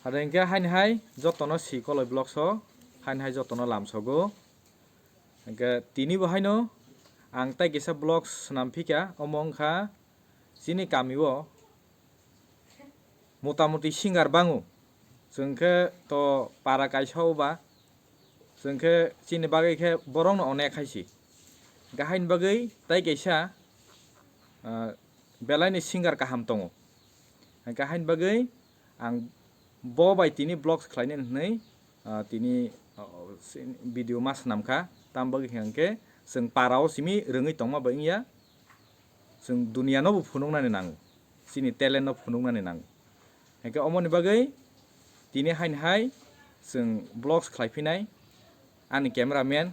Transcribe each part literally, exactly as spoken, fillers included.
Aro hingke haini hai jotono si koloi vlogs o, haini hai jotono lamsogo. Hingke tini bo haino ang tai kisa vlogs swnam phika, omo wngkha chini kami o motamuti singer bango. Chwng khe to para kaisa o ba, chwng khe chini bagwi khe borokno onek hai si. Hingke haini bagwi tai kaisa, ah, belai ni singer kaham tongo. Hingke haini bagwi ang bo bai tini vlogs khlainani hwnwi, ah, tini, ah, video ma swnam kha. Tam bagwi hingke chwng para o simi rwngwi tongma bai wngya. Chwng duniya no bo phunuknani nango, chini talent no phunuknani nango. Hingke omoni bagwi tini haini hai chwng vlogs khlai phinai, ani camera man,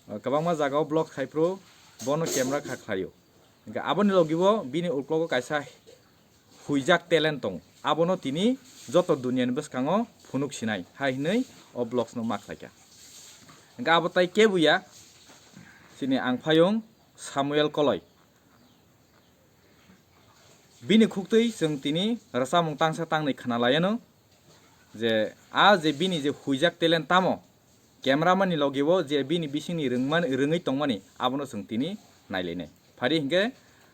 ah, kwbangma jaga o vlogs khai phuru bono camera kha khlaio. Hingke aboni logi bo bini uklogo kaisa huijak talent tongo, abono tini joto duniya ni bwskango phunuk sinai hai hwnwi o vlogs no ma khlai kha. Hingke abo tai kebu ya, chini ang phayung Samuel Koloi. Bini khuktwi chwng tini rwchapmung tangsa tangnwi khna laiano je a je bini je huijak talent tamo, cameraman ni logi o je bini bisingni rwngmani, rwngwi tongmani abono chwng tini nailainai. Phari hinkhe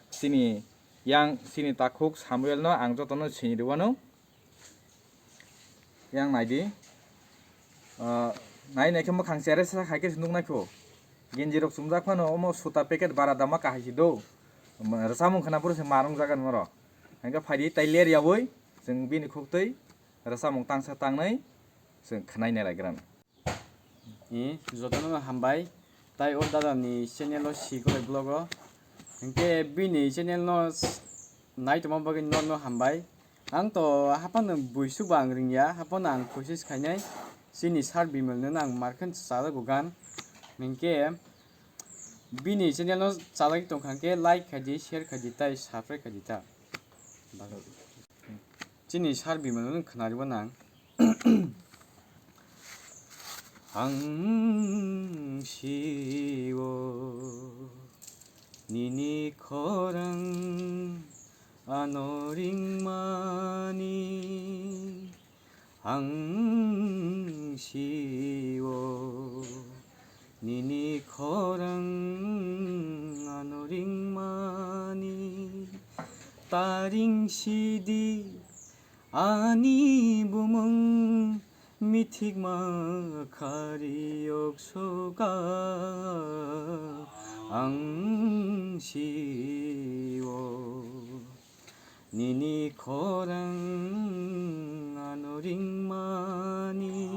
chini yang chini takhuk Samuel no ang jotono sini rwano. Yang naidi. Ah, nai nai khe mwkhang chere sa hai khe se nuknai kho. Genji rok chumjak phano omo suta packet bara dama kahai si do. Rwchapmung khna phuru se marung jagan moro. Hingke phaidi tai ler yaui chwng bini khuktwi rwchapmung tangsa tangnai chwng khnai nai lai gran. I, jotono hambai. Tai o dada ni channel o si kolai vlog o. Hingke bini channel no s-, nai tongma bagwi no no hambai. Ang to haphano buisuk ba ang ringya, haphano ang kosis khainai. Chini sir Bimal no ang markhen chajago gan. Hingke bini channel no chajagwi tongkha hingke like khaidi, share khaidi, tai subscribe khaidi ta. Chini sir Bimal no khwnaribo nang. Ang sio nini khorang ano ringmani. Ang sio nini khorang ano ringmani. Taring sidi ani bumung mithikma khari yok soka. Ang sio nini khorang ano ringmani.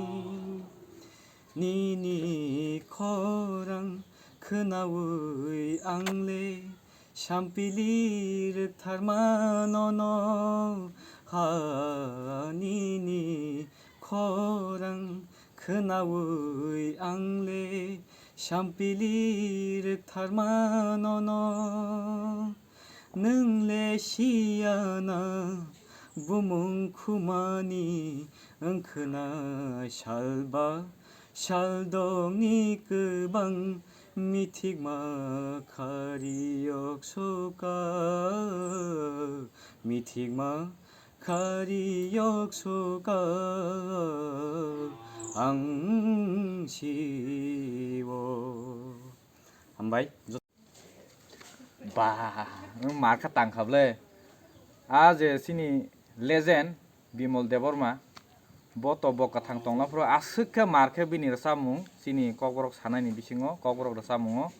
Nini khorang khnaui angle sampili rwktharma nono. Ha, nini khorang khnaui angle sampili rwktharma nono. Nwng le siyana bumung khumani wngkhwna salba saldongni kwbang mithikma khari yok soka, mithikma khari yok soka ang sio. Hambai. Ba, nwng mar kha tang kha ble. A je chini legend Bimal Debbarma, bo to bo kwthang tongla phuru aswk khe mar khe bini rwchapmung chini Kokborok sanaini bisingo, Kokborok rwchapmungo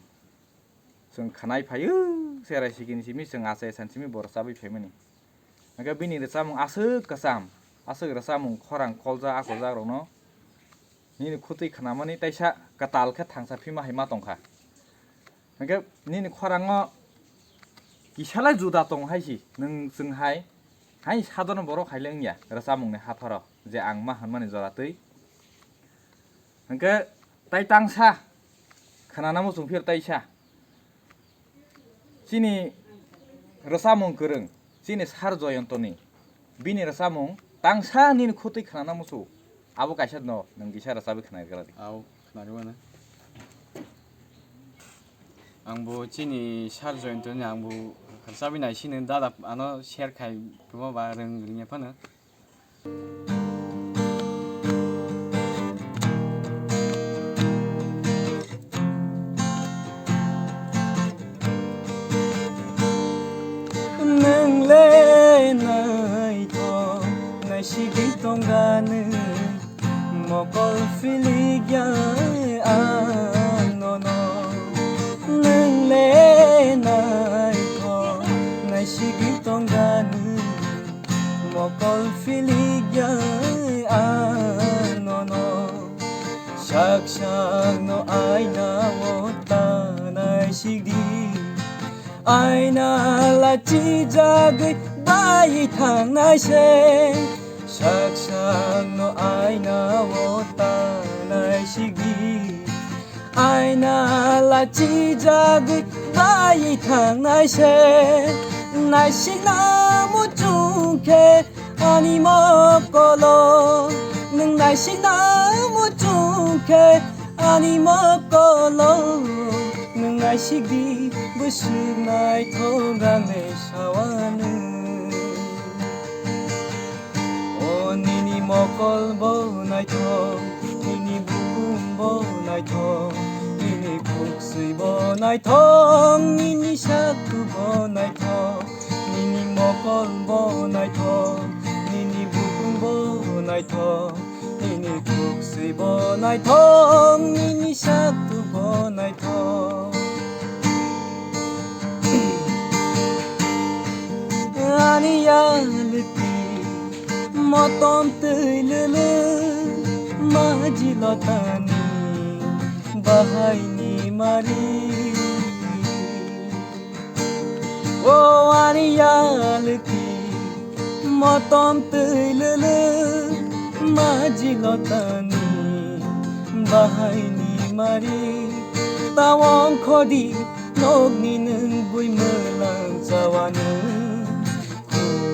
chwng khnai phaio, cherai sikini simi chwng achai san simi bo rwchapwi phaimani. Hingkhe bini rwchapmung aswk kwcham, aswk rwchapmung khorang koljak akoljak rokno nini khutwi khnamani taisa kwtal khe thangsa phima hai ma tongkha. Hingkhe nini khorango kisalai juda tong hai si, nwng chwng hai, hai sadharno borok hai le wngya rwchapmungni hapharo je ang ma hwnmani jora twi. Hingkhe tai tangsa khnana muchung phir taisa. Chini rwchapmung kwrwng, chini Sir Joyontoni, bini rwchapmung tangsa nini khutwi khnana muchung. Abo kaisa no, nwng kisa rwchapwi khna rwgwladi. Au, khna rwmano. Ang bo chini Sir Joyontoni ang bo rwchapwi naisini dada ano share khai tongma ba rwng rwngya phano. Sigwi tongani mokol philikya ang nono. Nwng le naithok naisigwi tongani mokol philikya ang nono. Sak sakno aina o ta naisigdi. Aina lachijagwi bai thangnai se. Sak sakno aina o ta naisigdi. Aina lachijagwi bai thangnai se. Naisigna muchung khe ani mokolo. Nwng naisigna muchung khe ani mokolo. Nwng naisigdi bwswk naithok ang le sawano. O nini mokol bo naithok, nini bukhum bo naithok, nini khuksui bo naithok, nini saktu bo naithok, nini mokol bo naithok, nini bukhum bo naithok, nini khuksui bo naithok, nini saktu bo naithok. Ani yalti motom twi lwlwk maji lotani bahaini mari. O ani yalti motom twi lwlwk maji lotani bahaini mari. Tawong khodi nokni nwng bui mwlang chawano.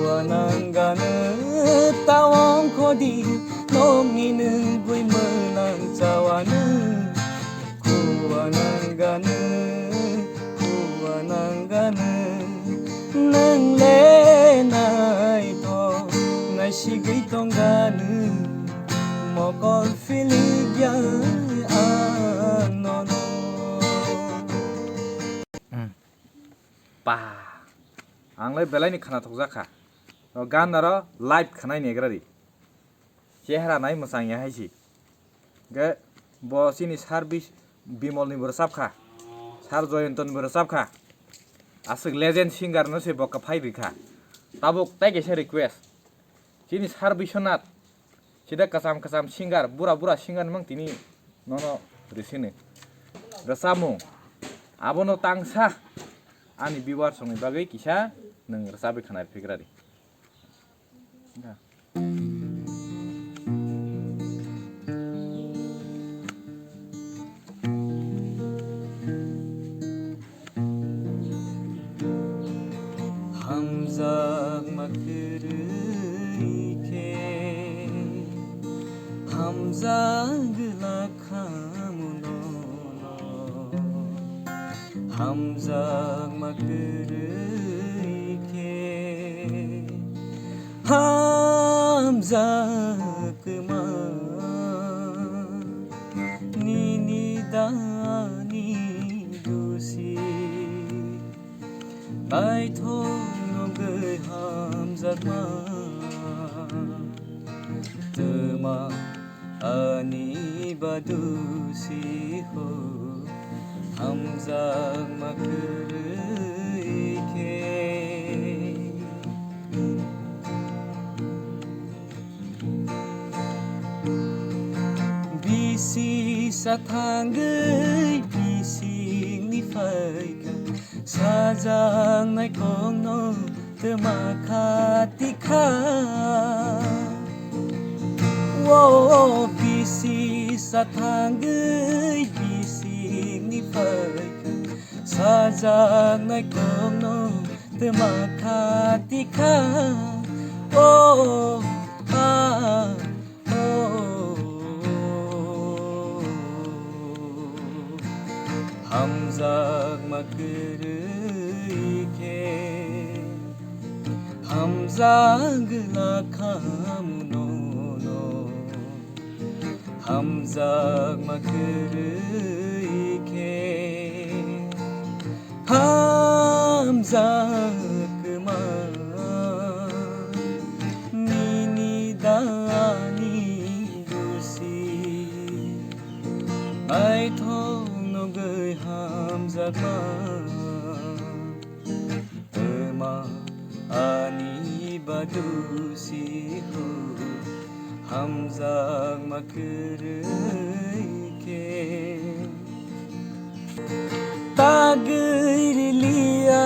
Kuanang gano tawong khodi nokni nwng bui mwlang chawano. Kuanang gano, kuanang gano, nwng le naithok naisigwi tong gano, mokol philikya ang nono. Pa, ang le belai ni khwnathok jakha. O gan aro live khwnai negra di. Chehra nai mwchang ya hai si. Ge bo chini sir Bis-, Bimol ni bo rwchap kha. Sir Joyonto ni bo rwchap kha. Aswk legend singer no se bo kwphai rwkha. Tabuk tai kaisa request. Chini sir Biswanath. Sida kwcham kwcham singer, bura bura singer ni mang tini nono rwsini. Rwchapmung. Abono tangsa ani viewers rokni bagwi kisa nwng rwchapwi khwna rwphigra di. Hamjakma kwrwi khe hamjagwla khamu nono. Hamjakma kwrwi khe hamjakma nini dani dusi. Naithok nugwi hamjakma twma ani badusi ho hamjakma kwrwi khe. Bisi sathangwi bisingni phaikha. Sajaknai kokno twma kha tikha. O bisi sathangwi bisingni phaikha. Sajaknai kokno twma kha tikha. O, a. Hamjakma kwrwi khe hamjagwla khamu nono. Hamjakma kwrwi khe hamjakma. Nini Hamjakma kwrwi khe tagwi riliya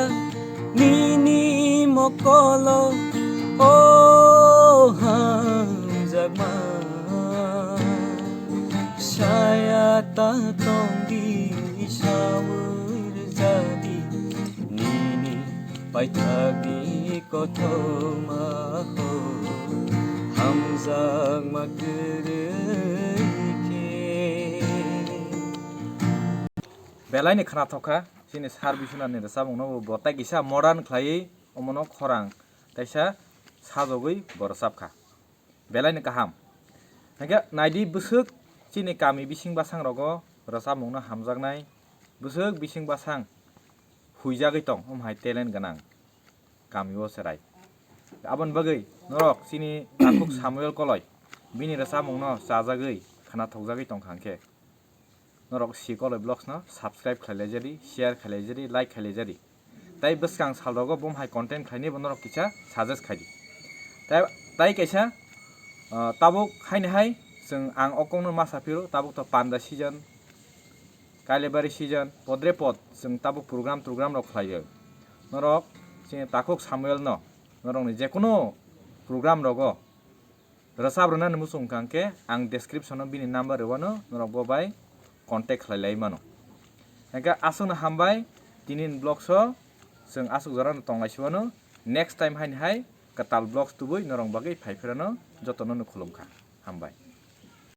nini mokolo, o hamjakma. Saya ta tongdi, sawi rwjadi nini paithakni kothoma ho, hamjakma kwrwi khe. Belai ni khwnathok kha, chini Sir Biswanath ni rwchapmung no bo tai kisa modern khlaiwi omo no khorang taisa sajogwi bo rwchap kha. Belai ni kaham. Hingke naidi bwswk chini kami bising basang rogo rwchapmung no hamjaknai, bwswk bising basang huijagwi tong, omo hai talent gwnang kami o cherai. Aboni bagwi norok chini takhuk Samuel Koloi bini rwchapmung no chajagwi khwnathokjagwi tongkha hingke norok Sikoloi Vlogs no subscribe khlai laijadi, share khlai laijadi, like khlai laijadi. Tai bwskang sal rogo bom hai content khlaini bo norok kisa suggest khaidi. Tai, tai kaisa, ah, tabuk haini hai chwng ang o kokno ma saphiro, tabuk to panda season, Kailabari season, podre pod chwng tabuk program, program rok khlaiyo. Norok chini takhuk Samuel no, norokni jekunu program rogo rwchap rwnani muchung wngkha hwnkhe ang description o bini number rwano, norok bo bai contact khlai lai mano. Hwnkhe aswkno hambai, tini ni vlogs o chwng aswk jora no tong lai si mano. Next time haini hai kwtal vlogs tubui norok bagwi phai phirano jotono no khulum kha. Hambai.